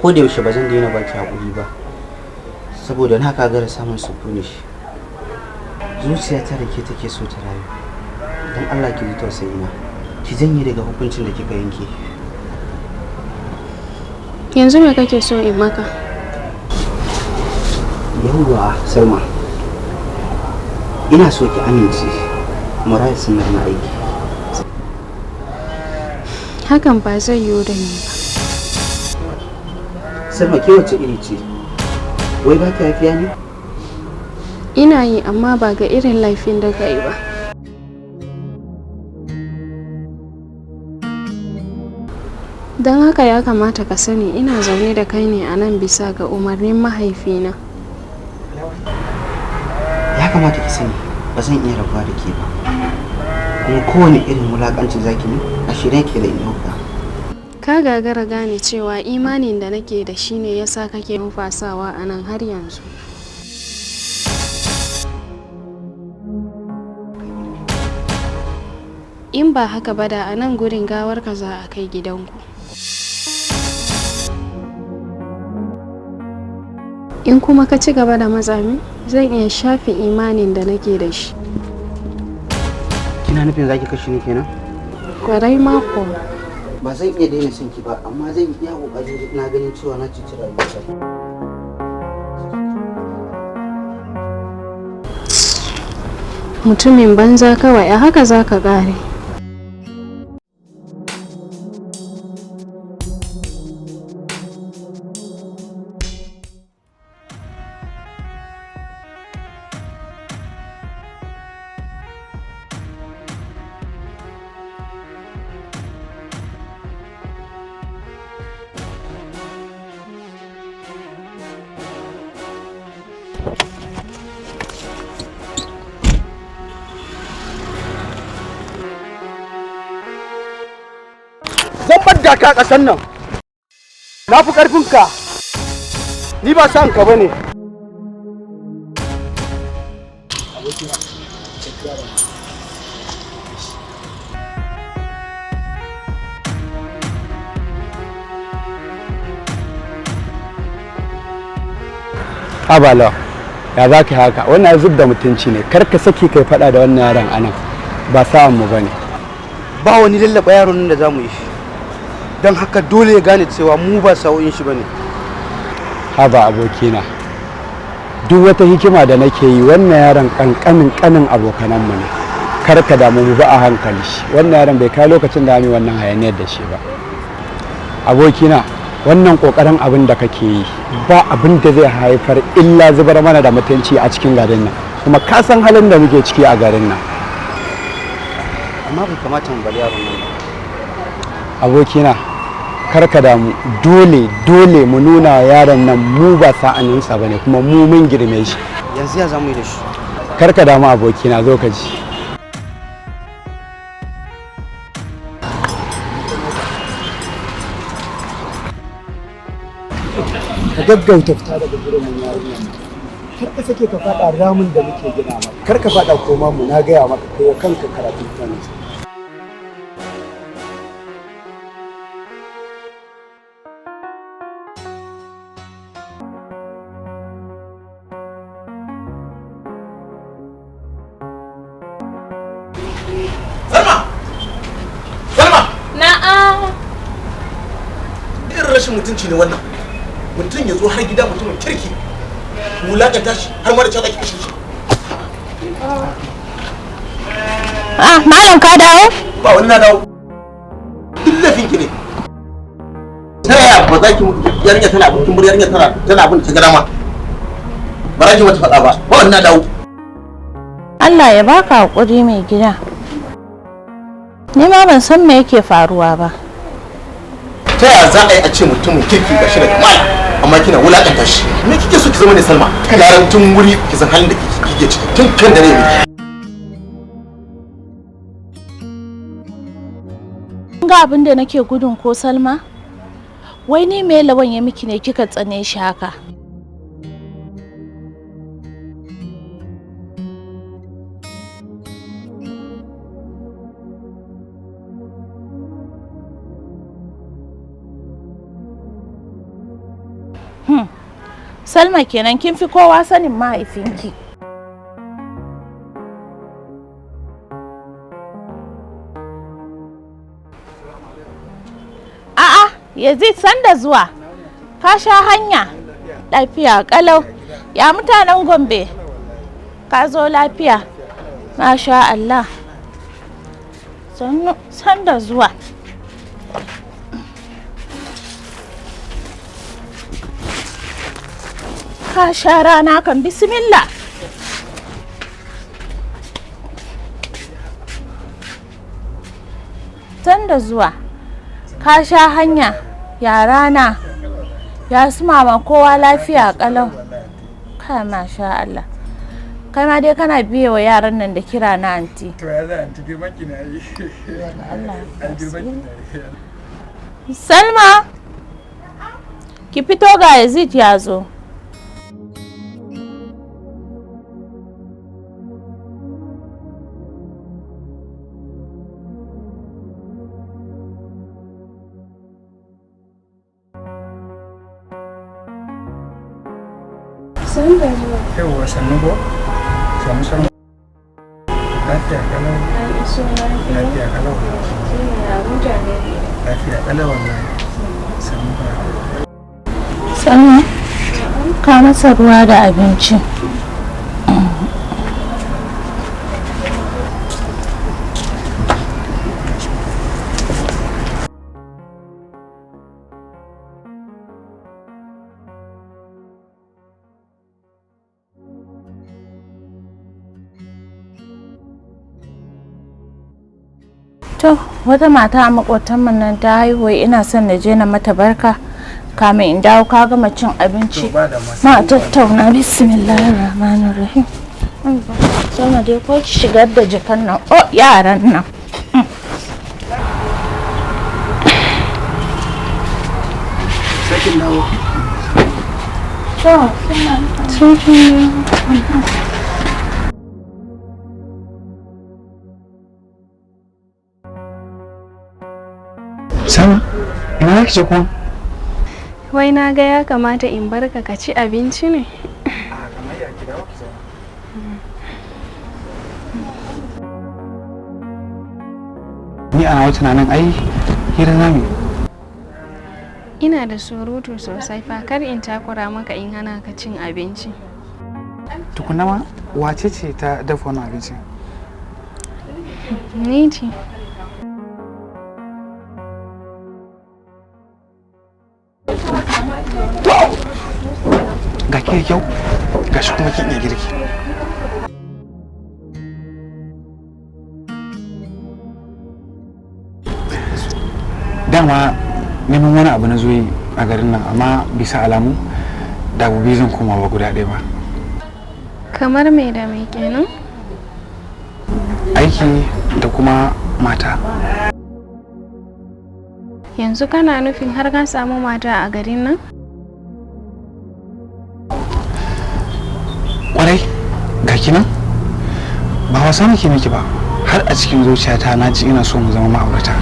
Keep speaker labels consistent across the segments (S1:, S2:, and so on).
S1: koda yaushe ba zan daina baki haƙuri ba, saboda na kagara samun sukuni. Zuciyata da ke take so ta rayu. Don Allah ki ji tausayina, ki janye daga hukuncin da kika yanke.
S2: Yanzu me kake so in maka?
S1: Yawwa Salma, ina so ki amince mu raya sunnar na aiki.
S2: Hakan ba zai yiwu da ni ba.
S1: Salma, ke wace iri ce? Wai ba ki yafiya ne?
S2: Ina yi, amma ba ga irin laifin da ka yi ba. Don haka ya kamata ka sani ina zaune da kai ne a nan bisa ga umarnin mahaifina.
S1: Ya kamata ki sani ba zan iya rabuwa da ke ba, kuma kowane irin wulakanci zaki yi a shirye ke da in ɗauka.
S2: Ka gagara gane cewa imanin da nake da shi ne ya sa kake numfasawa a nan har yanzu. In ba haka ba, da a nan gurin gawarka za a kai gidanku. In kuma ka ci gaba da matsa min, zan iya shafe imanin da nake da shi.
S1: Kina nufin zaki kashe ni kenan?
S2: Kwarai mako.
S1: Ba zan iya daina son ki ba, amma zan iya kokarin na ganin cewa na cici rayuwata.
S2: Mutumin banza kawai, a haka za ka ƙare.
S3: Zan bar ka a ƙasar nan. Na fi ƙarfinka. Ni ba sa'an ka bane.
S4: Habala, ya za ka yi haka? Wannan zub da mutunci ne. Kar ka saki kai faɗa da wannan yaron anan, ba sa'an mu bane.
S1: Ba wani lallaba yaron nan da za mu yi shi, don haka dole ya gane cewa mu ba sa'o'in shi bane.
S4: Haba abokina, duk wata hikima da nake yi, wannan yaron kankanin kanin abokanan mu ne. Kar ka damu, mu ba a hankali. Wannan yaron bai kai lokacin da mu yi wannan hayaniyar da shi ba. Abokina, wannan kokarin abin da kake yi ba abin da zai haifar illa zubar mana da mutunci a cikin garin nan, kuma ka san halin da muke ciki a garin nan.
S1: Amma bai kamata mu bari yaron nan ba.
S4: Abokina, kar ka damu, dole dole mu nuna wa yaron nan mu ba sa'aninsa bane, kuma mu mun girme shi.
S1: Yanzu ya zamu yi da shi?
S4: Kar ka damu abokina, zo ka ji. Ka gaggauta fita daga gurin mun yarinyar nan. Kar ka sake ka fada ramin da muke gina maka. Kar ka fada koma mu, na gaya maka, kai wa kanka karatun ta nutsu.
S5: Salma! Salma!
S2: Na'am.
S5: Irin rashin mutunci ne wannan. Mutum ya zo har gida, mutumin kirki, wulakanta shi har ma da cewa zaki kashe shi.
S6: Ah, malam ka dawo?
S5: Ba wani na dawo. Duk laifin ki ne. Ta yaya ba za ki yarinya tana abin kin bar yarinya tana abin da ta ga dama. Ba za ki mata faɗa ba. Ba wani na dawo.
S6: Allah ya baka hakuri mai gida. Ni ma ban san me yake faruwa ba.
S5: Ta yaya za a yi a ce mutumin kirki gashi da kamala amma kina wulakanta shi? Me kike so ki zama ne, Salma? Yaran tun wuri ki san halin da kike ciki tun kan da ne miki.
S6: Kin ga abin da nake gudun ko, Salma? Wai ni me Lawan ya miki ne kika tsane shi haka? Salma kenan, kin fi kowa sanin mahaifinki. A'a, Yazid, sanda zuwa. Ka sha hanya. Lafiya kalau. Ya mutanen Gombe? Ka zo lafiya? Masha Allah. Sannu, sanda zuwa. Ka sha rana kan, bismillah. Sanda zuwa. Ka sha hanya. Ya rana? Ya su mama, kowa lafiya kalau? Ka masha Allah. Kai ma dai kana biye wa yaran nan da kira na anti.
S7: To ya za, anti, girman ki na yi.
S6: Allah.
S7: Ai girman ki na yi.
S6: Salma, ki fito, ga Yazid ya zo.
S2: San da zuwa.
S7: Yawwa, sannu ko? Sannu sannu. Lafiya kalau.
S2: An iso lafiya?
S7: Lafiya kalau.
S2: Ya mutane?
S7: Lafiya kalau wallahi. Sannu ba.
S6: Salma, ka masa ruwa da abinci. To, wata mata a makotanmu nan ta haihu, ina son na je na mata barka. Kamin in dawo ka gama cin abinci.
S7: To ba da
S6: Ma tattauna. Bismillahir rahmanir rahim. Sama dai ko ki shigar da jakan nan. Oh, yaran nan.
S1: Sai kin dawo.
S6: To,
S2: Sai kin dawo.
S7: Sama, ina za ki je kuma?
S2: Wai na ga ya kamata in barka ka ci abinci ne.
S7: A kamar ya, ki dawo ki zauna. Ni a nawa tunanin ai hira za mu yi.
S2: Ina da surutu sosai fa, kar in takura maka in hana ka cin abinci.
S7: Tukunna ma wace ce ta dafa wannan abincin?
S2: Ni ce.
S7: Ga ki da kyau, ga shi kuma kin iya girki. Dama neman wani abu na zo yi a garin nan, amma bisa alamu da abu biyu zan koma ba guda ɗaya ba.
S2: Kamar me da me kenan?
S7: Aiki da kuma mata.
S2: Yanzu kana nufin har ka samu mata a garin nan?
S7: Kwarai, ga ki nan, ba wasa nake miki ba, har a cikin zuciyata na ji ina so mu zama ma'aurata.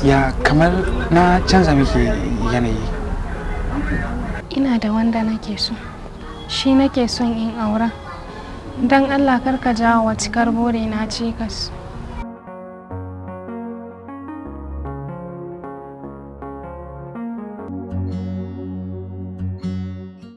S7: Ya kamar na canza miki yanayi?
S2: Ina da wanda nake so. Shi nake son in aura. Don Allah kar ka jawo wa cikar burina cikas.